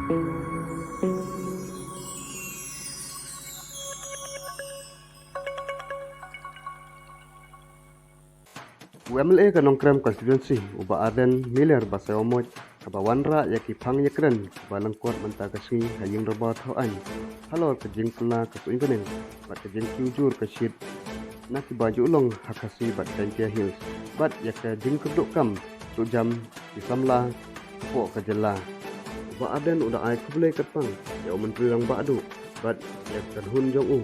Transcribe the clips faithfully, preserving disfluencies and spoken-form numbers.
U M L A ka Nongkrem Constituency, u Bah Ardent Miller Basaiawmoit, kaba wanrah ïa ki phang ïakren kiba lyngkot mynta ka sngi ha ïing dorbar thaw aiñ halor ka jingkylla ka suiñbneng bad ka jingkiew jur ka shit na kiba ju long ha Khasi bad Jaiñtia Hills bad ïa ka jingkyrduh kam jam ki samla hapoh ka jylla. U Bah Ardent u da ai khublei kyrpang ïa u Myntri Rangbah duh bad ïa ka kynhun jong u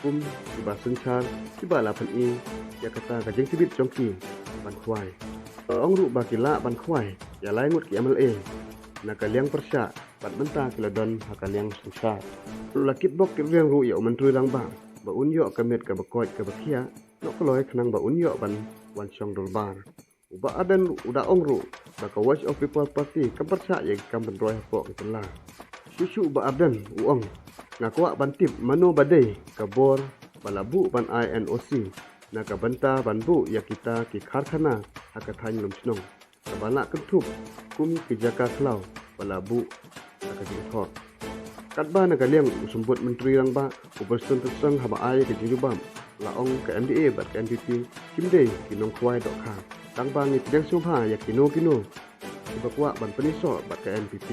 kum kiba synshar kiba la pyni ïa kata ka jingtbit jong ki ban khwai. U ong ruh ba ki lah ban khwai ïa lai ngut ki M L A na ka liang pyrshah bad mynta ki la don ha ka liang synshar. U la kitbok kitrwiang ruh ïa u Myntri Rangbah ba un ïoh ka miet kaba koit kaba khiah noh kloi khnang ba un ïoh ban wan shong dorbar. U Bah Ardent u da ong ruh ba ka Voice of People Party kam pyrshah ïa ki kam pynroi hapoh ka jylla. Shuh shuh u Bah Ardent u ong, nga kwah ban tip mano ba dei ka bor ba la buh ban ai N O C na ka bynta ban buh ïa kita ki karkhana ha ka thaiñ Lumshnong kaba la kynthup kum ki jaka khlaw ba la buh ha ka jingthoh. Katba na ka liang u Symbud Myntri Rangbah u Prestone Tynsong haba ai ka jingjubab la ong ka M D A bad ka N P P kim dei ki nongkhwai dohkha, tangba ngi pdiang sngewbha ïa kino kino kiba kwah ban pynïasoh bad ka N P P.